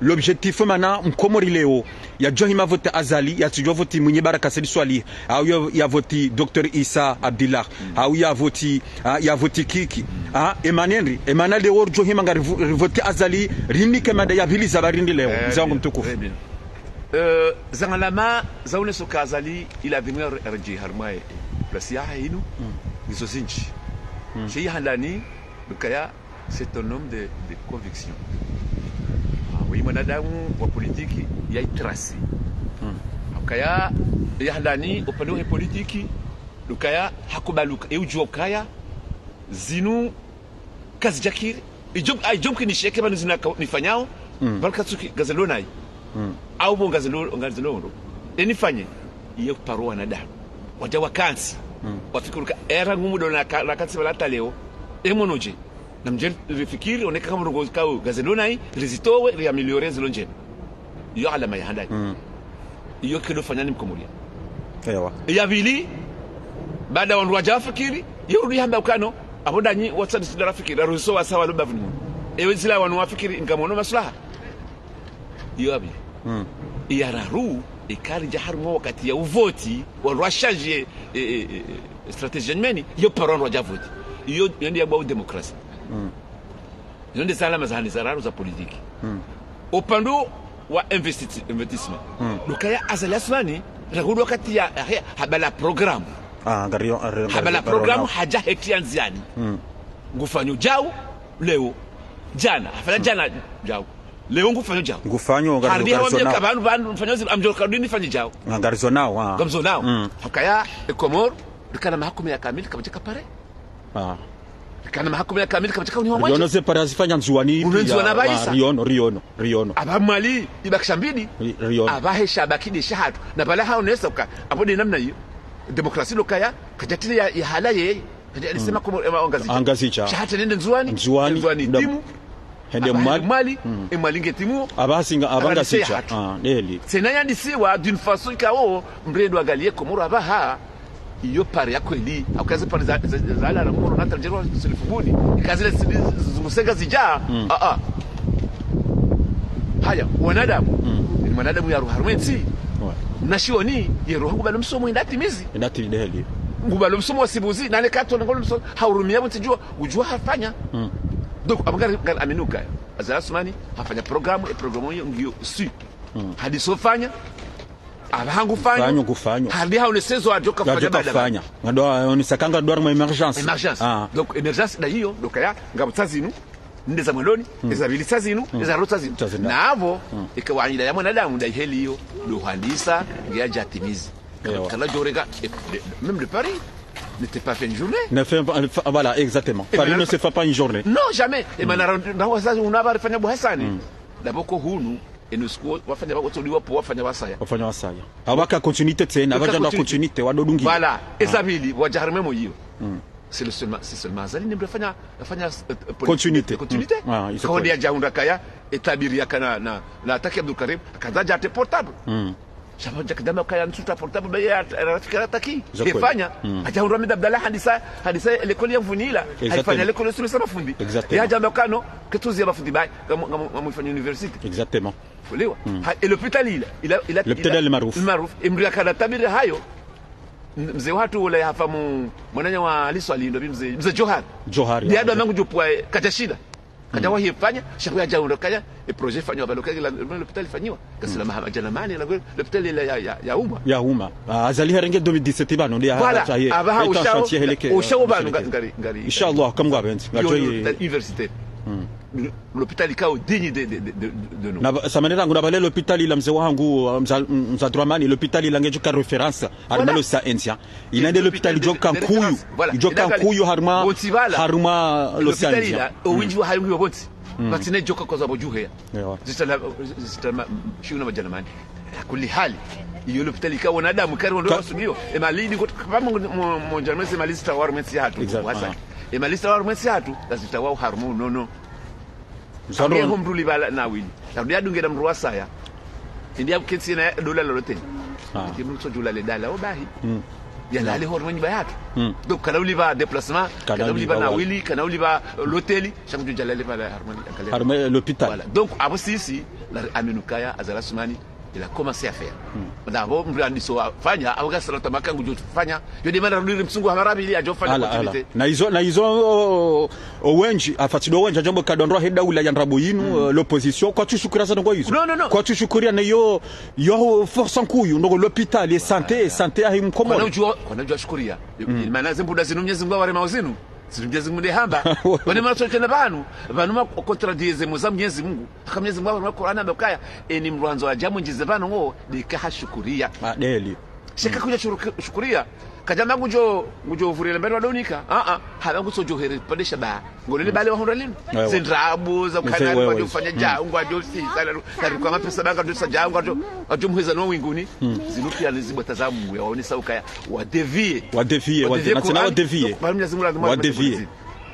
L'objectif mana mkomori leo, yadjo hima voter Azali, yatsidjo voter Mwinyi Baraka Said Swalihi, au ya, ya voter Docteur Issa Abdallah, au ya voter, ah, ya voter kiki. Ah, emana ndri, emana leo ridjo hima nga rivo-, rivoter Azali, rinike manda ya pvili za barindri leo, eh, mze wangu mtukufu. Eh, bien. Eh, zangalama, zaoneso ka Azali, iladhimu ya re-, redjeyi harumwa ye, eh, place yahe inu, mm, ngizo zindji. Mm. She ya handani, ndo ukaya, c'est un homme de, de conviction. Ah, oui, mwanadamu wa politiki, ya itrasi. Mm. Ukaya, ya handani, upande wa politiki, ndo ukaya, hakubaluka, e udjuwa ukaya, zinu, kazidjakiri. Idjo, ah, idjo mkinishe ke pvanu zina ka-, nifanyao, mm, pvanu katsuki, ngazi lo nayi. Mm. Au bo ngazi lo, ngazi lo ndo. E nifanye, iye kuparo wanadamu. Wadja wakantsi. Mm. Wafikiri ka era ngumu ndo na ka-, na kantsi pvala hata leo. E mwono dje. Na mdje rifikiri, oneka kama ndrongo zikao, ngazi lo nayi, rizitowe, riaméliorer zilo ndjema. Iyo alama ya handani. Mm. Iyo kendo fanya ni mkomoria. Ewa. Ya pvili, baada wandru wadja wafikiri, iyo rudi hamba ukano, apvo ndanyi watsanisi dara fikiri, raruhusu wasa walo bavuni munu. Ewe zila wanu wafikiri, ngamono maslaha. Iyo ya pvili. Mm. Ya raru, ikari dja harumwa wakati ya uvoti, wandru washanje, e, e, e, e, stratégie nyumeni, iyo paro wandru wadja voti. Iyo, iyo ndi ya bwa udemokrasi. Mm. Zino nde zalama za hani za raru za politiki. Mm. Upande wa investi-, investissement. Mm. Ndo ukaya Azali Assoumani, rahudu wakati ya, ya, habala programu. Ah, ngariyo, ngariyo, habala programu hadja heti ya ndziani. Mm. Ngufanyo djau, leo, djana, hafanya djana djau. Leo ngufanyo djau. Ngufanyo, ngariyo, harudi hawa ngarizo nao. Mjeka pvanu, pvanu, mfanyo zi, amjo karudi nifanye djau. Nga-, ngarizo nao, ah. Ngamzo nao. Mm. Ukaya, e Komoro, rikana maha kume ya kamili, kapvadjaka pare. Ah. Rikana maha kume ya kamili, kapvadjaka uniwa mwaje. Riono ze pare hazifanya Ndzuwani. Uno pia, Ndzuwani ah, abayisa. Riono, riono, riono. Aba Mwali, ibakisha mbili. Ri-, riono. Aba hesha abaki nde shahatru. Na pvala haonesa uka, apvo nde namna iyo. Demokrasi ndo ukaya, kadjatile ya, ya hala ye. Kadja nisema mm. Komoro, ema, Ngazidja. Ah, Ngazidja. Shahatru nende Ndzuwani. Ndzuwani, Ndzuwani ndo timu. Hende aba Mwali. Mwali, mm. E Mwali nge timu. Aba hasinga, aba Ngazidja. Hatru. Ah, ndeli. Tsena yandisiwa, d'une façon ikao, mrendo angaliye Komoro aba ha. Iyo pare ya kweli, au kazi pare za, za, za, za, la, la, Komoro, na tanjero, silifunguni. Kazi le sili, zungusenga zidja. Mm. Ah, ah. Haya, wanadamu. Mm. Ni mwanadamu ya ruha harumwa entsi. Ouais. Mnashioni, ye ruha ngubalo msomo, enda timizi. Enda timizi, ndeli. Ngubalo msomo wa sibuzi, nane kato ngolo msomo, haurumia buti djua, udjua hafanya. Mm. Donc, apvo ngari, ngari aminuka. Azali Assoumani, hafanya programu, e programu iyo ngiyo si. Mm. Hadiso fanya, aba hangu fanyo. Fanyo, kufanyo. Hadi haonesa zo adjoka fanya. Adjoka fanya. Ngado, ah, onesa kanga dwar ma émergence. Émergence. Ah. Donc, émergence nda iyo, ndo ukaya, ngapvo tsa zinu, nde za mwendoni, mm. Eza pvili tsa zinu, mm. Eza raru tsa zinu. Tsa zinu. Na apvo, mm. Ika wa ila ya mwanadamu, nda iheli iyo, ndo handisa, nge yadja timizi. Ewa. Kala djorega, et le, même le pari n'était pas fait une journée. Ne fait pas, voilà, exactement. Paris ne se fait pas une journée. Non, jamais. Et mm. Mana ra-, ra-, wazazi, una pari fanya bo Hasani. Mm. D'abord ko hunu, e nusku wafanya wa, watsoli wapo wafanya wasaya. Wafanya wasaya. Awaka continuité tsena, waka awaka continuité, wadodungi. Voilà. Ah. Eza pvili, wadja harumwa moyo. Mm. C'est le seulement, c'est seulement Azali, nimbe fanya, fanya, euh, euh, continuité. Continuité. Mm. Ah, il se connaît. Kaonde ya djahundra kaya, e tabiri ya kana, na, na attaque Abdul Karim, kaza dja te portable. Mm. Shamba djaka djamba kaya nsuta portable, ba ya, ya, ya, rafiki ya attaque. Exactement. Hifanya, mm. Hadjahundra mida Abdallah handisa, handisa l'école ya Mvunila. Exactement. Haifanya l'école sulu sa mafundi. Exactement. Ya djamba kano, ketuzi ya mafundi ba, ngamu, ngamu, ngamu ifanya université. Exactement. Ulewa. Mm. Ha, e l'hôpital ila, ila, ila, l'hôpital ila, El Maarouf. El Maarouf. E mri ya kana tabiri hayo, m-, mze wahatru ula ya hafa mu, mwananya wa Liswali ndo bi mze, mze Johar. Johar, ya. Dia ndo mangu djopvwa, eh, kadjashinda. Kadja wahifanya, shaku yadjahundra kaya, e projet fanyiwa, pvalo kaya la, l'hôpital fanyiwa. Kasila maha madjana mane, la, l'hôpital la ya, ya, ya umma. Ya umma. Ah, Azali harenge deux mille dix-sept pvanu, ndia voilà. Aba ha ushao, ushao pvanu, ngari, ngari. Inshallah, kamwe ngapvendzi. Yo, ngari yo, l'hôpital universitaire. Mm. L'hôpital ikao digne de, de, de, de, de nous. Na ba-, sa manera ngu na pvale l'hôpital la mze wahangu, mza, mza Dramani, l'hôpital la ngedjo ka référence. Voilà. Harumwa lo science. Ina nde l'hôpital idjoka nkuyu. Voilà. Idjoka nkuyu harumwa, harumwa lo science. L'hôpital la, owindji wa hayo ngiyo pvontsi. Mm. Pvatsina idjoka koza pvo djuheya. Ewa. Zita la, zita ma, shiuna madjana mane. Ala kulli hali. Iyo l'hôpital ikao wanadamu kari wandru wasubiyo. E mali ni koto, pvamo mo, mo, mo, djana mese mali zita waru metsi hatru. Exact. Wasa. Ah. E mali zita waru metsi hatru, la zita wau harumwa, non, non. Mzandro. Ambiye ho mdru ulipva la, na wili. Tarudi yadunge na mdru wasaya. Indi ya kuketsi na dola la l'hôtel. Ah. Ki mdru tso djula le dala, o bahi. Mm. Ya lale horumwa nyumba yahatru. Mm. Donc, kana ulipva déplacement, kana ulipva na wili, kana ulipva, euh, l'hôtel, shangu djula le pvala harumwa, harumwa l'hôpital. Voilà. Donc, apvo sisi, la, aminuka ya, Azali Assoumani, il a commencé à faire. Hmm. D'abord, mdru andiso afanya, au gasa lota makangu djo fanya. Yo demanda rudi msungu hamara pvili adjo fanya continuité. Ala. Na izo, na izo, o, o, owendji, afatsi ndo wendji, adjambo kadondro he daula ya ndrabo yinu, hmm, eh, l'opposition, kwatsu shukura sa ndrongo izo. Non, non, non. Kwatsu shukura na yo, yo force nkuyu, ndrongo l'hôpital, e santé, e santé ahi mkomori. Kwana udjua, kwana udjua shukuria. Hmm. Mana zembuda zinu Mwenyezi Mungu awarema uzinu. Zinu Mwenyezi Mungu nde hamba. Wane mwana tsochena pvanu, pvanu ma contradire ze mots za Mwenyezi Mungu. Haka Mwenyezi Mungu harumwa Qur'an hamba kaya, eni mdru andzo adja mwendjeze pvanu ngo, ndeka hashukuria. Ah, ndeli. Sheka kudja shuru-, shukuria. Kadja mba ngudjo, ngudjo vurele mbele wadonika. Ah, ah. Hamba ngutso djo here pvandesha ba. Ngolele bale wahundra linu. Ewa. Ze ndrabo za ukana, ngwadjo fanya dja, ngwadjo si, sana, na rukwa mapesa ba ngwadjo sa dja, ngwadjo, ngwadjo muheza no winguni. Zinu pia ni zibwata za Mungu, yawaonesa ukaya, wadévier. Wadévier, wadévier, na tsena wadévier. Wadévier.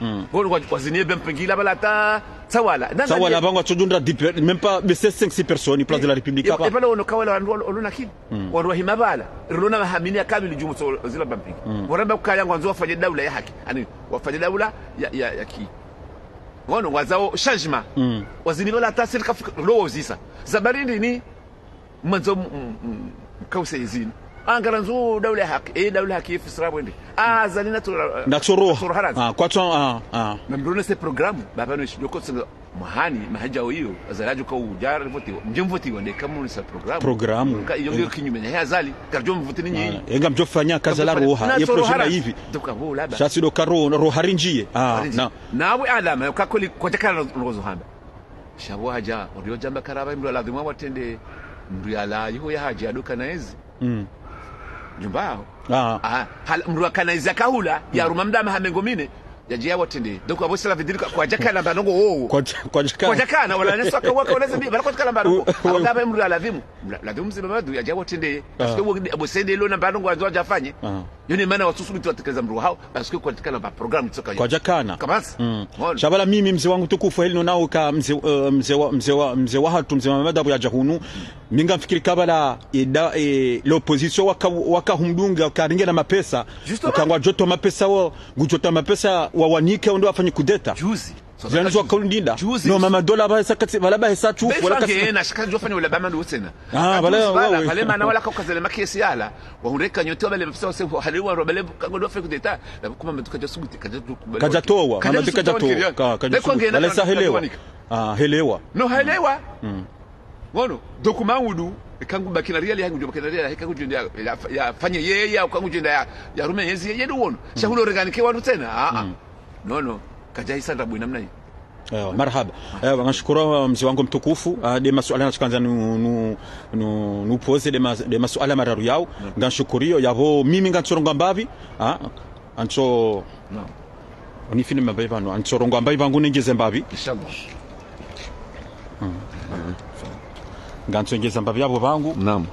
Ngono wa-, waziniye be mpengila pvala hata Tsawala. Tsawala, pvangu atsodjundra dix per-, même pas, mais c'est cinq, six personnes, place de la République, apa. Epvala wono kawala wandru walo, walo na kili. Wandru wahima pvala. Rilona mahamini ya kamili djumwa so zila bampiki. Waramba ukaya ngwandzo wafanye daula ya haki. Ani, wafanye daula ya, ya, ya ki. Wono, ngwandzao changement. Wazini pvala tasiri kafika, lo wazisa. Za bari ndini, mwandzo m-, m-, m-, mkause izini. Ah, ngarandzo daula ya haki. Eh, daula ya haki, ifisira bwende. Ah, Azali na tura-, na kusoroha. Kusoroha ranzi. Ah, kwatso, ah, ah. Na mdrone se programme, baba no shidoko tsinga mahani, mahadja oyo, Azali adjo ka udjara vote, mdje mvote wande kamu ni sa programme. Programme. Ka iyo ngiyo kinyume na ya Azali, kardjo mvote ni nyinyi. Voilà. Enga mdjofanya kaza la roha, ye projet na hivi. Donc, abo laba. Sha si do karo, roha rindjiye. Ah, na. Nawe alama, kakoli, kwa jakana rozo hamba. Sha pvo hadja, orio djamba karaba mdru aladhimu watrende, mdru yala, yuho ya hadja, adoka na ezi. Djumba aho. Ah. Ah, hal-, mdru akana ezi akahula, yaruma mda maha mengo mine, yadje yawatrende. Donc, abo cela veut dire kwa, kwa jakana mba ndrongo wowo. Kwa ja-, kwa jakana. Kwa jakana, wala neso aka waka, wala zebi, wala kwa jakana mba ndrongo. Abo kaba mdru aladhimu. Mdru aladhimu mzima madu, yadje yawatrende. Parce que wo, abo sende ilo na mba ndrongo wandzo wadjafanye. Yo ne mana wasusubuti watekeleza mdru hao, parce que kwa jakana mba programme tsoka yo. Kwa jakana. Kabasi. Sha pvala mimi mze wangu tukufu heli nonao ka mze, eh, mze wa, mze wa, mze wahatru, mze wa madabu yadja hunu. Mi ngamfikiri ka pvala, eh, da, eh, l'opposition waka, waka humdunga, waka ringe na mapesa. Justement. Uka ngwadjotoa mapesa wo, ngudjotoa mapesa wawanike, ondo wafanye kudeta. Juzi. Zani zo kauli ndinda. Juzi. No, mama dola pvahesa katsi, pvala pvahesa tsufu, pvala katsi. Ngena, shaka ndjofanya wala bama ndo tsena. Ah, pvala, pvala, wawe. Pvala mana wala kakazele makesi yala. Wahundreka nyote wabale mapesa wase, halewa, wabale, kango ndo wafanye kudeta. Na kuma mduka dja subuti, kadja tu-, kadjatowa, kadja mama duka subuti, kadjatowa. Ka-, kadja subuti. Pvala sa helewa. Ah, helewa. No, helewa. Wono, donc maudu, ekangu bakina riali, hangu djo bakina riali, ekangu djo ya, ya, ya fanye ye, ya, kangu djo ya, ya rume yezi, ye, ye ndo wono. Sha hulo renganike wandru tsena, ah, ah. No, no, kadja isa ndrabo namna hii. Ewa, marahaba. Ewa, ngamshukuru, mze wangu mtukufu, ah, de masuala natsikandza nu, nu, nu, nu poze de ma-, de masuala mararu yao. Ngamshukuru yo, yapvo mimi ngantsorongoa mbapvi, ah, antso- Naam. Unifini mbapvi pvanu, antsorongoa mbapvi pvangu nengeze mbapvi. Inshallah. Ngantsongeza mbapvi yapvo pvangu. Naam.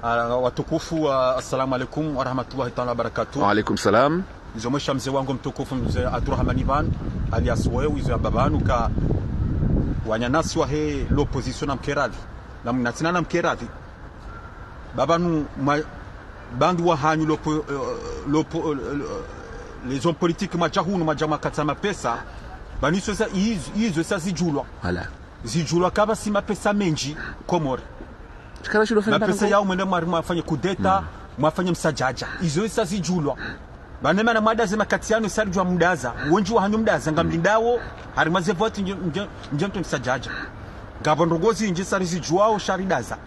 Ah, watukufu, ah, assalamu alaikum wa rahmatullahi ta'ala wa barakatuh. Wa alaikum salam. Nizomwesha mze wangu mtukufu, mze Abdurahmani pvanu, alias wewe, izo yamba pvanu ka wananyasi wahe l'opposition na mkeradhi. Na mnatsina na mkeradhi. Baba nu ma-, bandu wa hanyu lopo-, eh, lopo-, eh, eh, les hommes politiques mwadja hunu mwadja mwakatsa mapesa. Bani izo sa, izo, izo sa zidjulwa. Voilà. Zidjulwa kaba si mapesa mendji Komori. Mapesa yao mwende mwari mwafanye kudeta, mwafanye msadjadja. Izo sa zidjulwa. Bane mana mwadaze makati yanu sa ridjwa mdaza. Wendji wa hanyu mdaza, ngamlindao, harimwa ze voti nje, nje, nje mtoni msadjadja. Ngapvo ndrongo zindji sa rizidjuwao sha ridaza.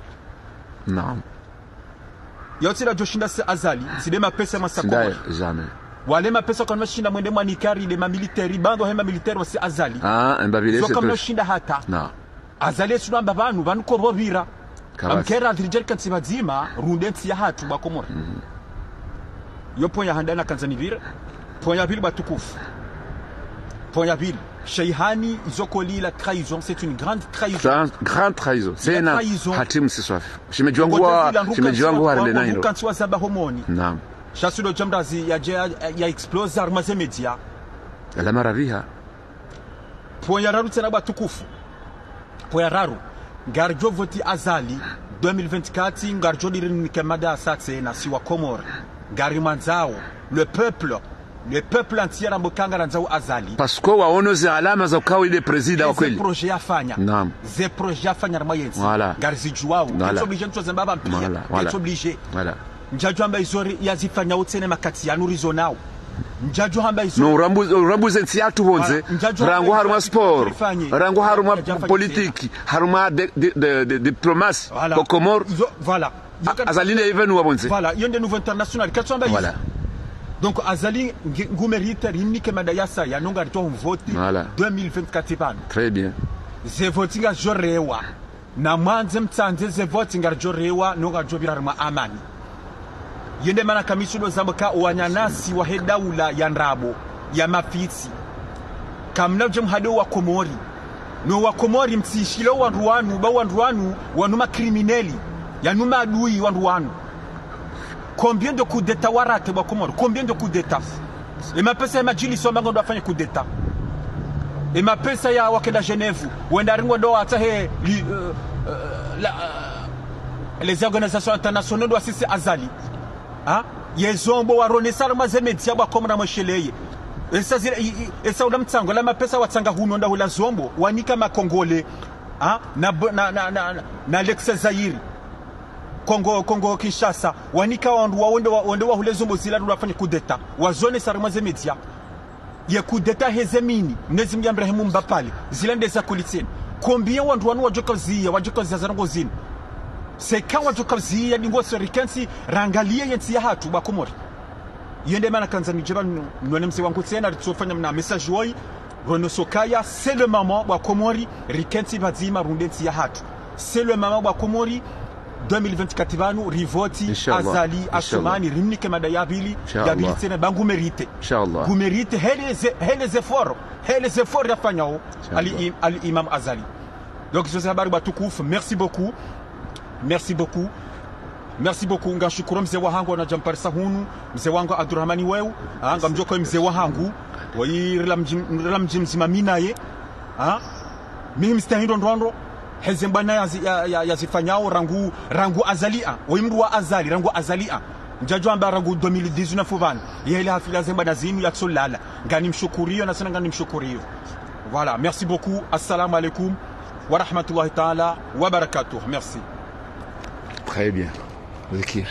Naam. Yao tsi ladjo shinda si Azali, tsi de mapesa masa Komori. Jamais. Wale mapesa kwa mashinda mwende mwanikari de mamiliteri, bando he mamiliteri wa si Azali. Ah, mbapvi le. Zo kamna shinda hata. Na. Azali esu namba pvanu, pvanu ko pvo pvira. Kabasi. Amkera adhirijeri kantsi pvadzima, runde ntsi ya hatru ba Komori. Yo point ya handa nakandza nipvire. Point ya pvili ba tukufu. Point ya pvili. Sheihani, izo koli la trahison, c'est une grande trahison. Grande, grande trahison. Tsena, trahison. Hatim Siswafi. Shemedji wangu wa, shemedji wangu wa rende nayo. Kantsi wa zamba homoni. Naam. Sha sudo jamrazi ya, ya, ya explose harimwa ze media. Ala maraviha. Point ya raru tsena ba tukufu. Point ya raru. Ngaridjo voti Azali deux mille vingt-quatre, ngaridjo diri nike mada sa tsena si wa Komori. Ngari mwandzao. Le peuple. Le peuple entier ambo ka ngarandzao Azali. Parce que waono ze alama za ukawa ile président wa kweli. Ze projet yafanya. Naam. Ze projet yafanya harimwa yentsi. Voilà. Ngarizidjuwao. Voilà. Ketso obligé ntso zemba ba mpia. Voilà, voilà. Ketso obligé. Voilà. Ndjadjo amba izo ri yazifanya utsene makati yanu rizonao. Ndjadjo amba izo. No, rambu, rambu ze ntsi yatru pvondze. Voilà. Ndjadjo amba rangu izo harumwa sport. Rangu harumwa politique. Harumwa de, de, de, de diplomatie. Voilà. Ko Komori. Izo, voilà. A-, Azali nde even wa pvondze. Voilà. Yo nde nouveau international. Ketso amba izo. Voilà. Donc, Azali nge-, ngu mérite rinike mada ya sa ya no ngaridjo mvoti. Voilà. Deux mille vingt-quatre pvanu. Très bien. Ze voti ngazidjo rewa. Na mwandze mtsandze ze voti ngaridjo rewa, no ngaridjo pvira harimwa amani. Yo nde mana kamisudo zamba ka wananyasi wahe daula ya ndrabo, ya mafitsi. Kamna udje mhade wa Komori. No wa Komori mtsishilo wandru wanu, ba wandru wanu, wanu ma criminels, yanu maadui wandru wanu. Combien de coups d'État wa raté ba Komori? Combien de coups d'État? E mapesa ya madjilisi wamba ngondo afanye coup d'État. E mapesa ya wakenda Genève, wenda ringo ndo hata he, li, euh, euh, la, euh, les organisations internationales ndo wasisi Azali. Ha? Ye zombo waronesa harumwa ze média bwa Komori mwesheleye. Esa zile, i, i, esa ula mtsango, la mapesa watsanga hunu nda hula zombo, wanika ma Congolais. Ha? Na, bo- na, na, na, na, na l'ex Zaïre. Congo, Congo Kinshasa. Wanika wandru wa wende wa, wende wahule zombo zila ndo wafanye coup d'État. Wazonesa harumwa ze média. Ye coup d'État heze mini, Mnyezi Mngu yamrehemu Mbapale, zila nde za kweli tsena. Combien wandru wanu wadjoka ziya, wadjoka ziya za ndrongo zinu. Seka wadjoka ziya, ndingo serikali, rangaliye ye ntsi yahatru, bwa Komori. Yende mana kandza nidje pvanu, nwone mze wangu tsena, ritsofanya mna message woyi, rono sokaya, c'est le moment, bwa Komori, rikentsi pvadzima runde ntsi yahatru. C'est le moment, bwa Komori, deux mille vingt-quatre pvanu, rivoti, Inshallah. Azali, Inshallah. Assoumani, rimnike mada ya pvili, Inshallah. Ya pvili tsena, ba ngu mérité. Inshallah. Ngu mérité, he les, he les efforts, he les efforts yafanyao, Inshallah. Ali Im-, Ali Imam Azali. Donc, izo ze habari watukufu, merci beaucoup. Merci beaucoup. Merci beaucoup. Ngamshukuru mze wahangu, wanadjamparisa hunu, mze wangu Abdurahmani weu, ah, ngamdjoko mze wahangu, woyi rila mdji-, rila mdji mdzima mi naye, ah, mihi mstahindo ndrondro, heze mbwana yazi-, ya, ya, yazifanyao rangu, rangu Azali a, woyi mndru wa Azali, rangu Azali a. Ndjadjo amba rangu deux mille dix-neuf pvanu, yele hafila ze mbwana zinu yatsolala. Nganimshukuriyo, na tsena nganimshukuriyo. Voilà, merci beaucoup. Assalamu alaikum wa rahmatullahi ta'ala wa barakatuh. Merci. Très bien. Zikiri.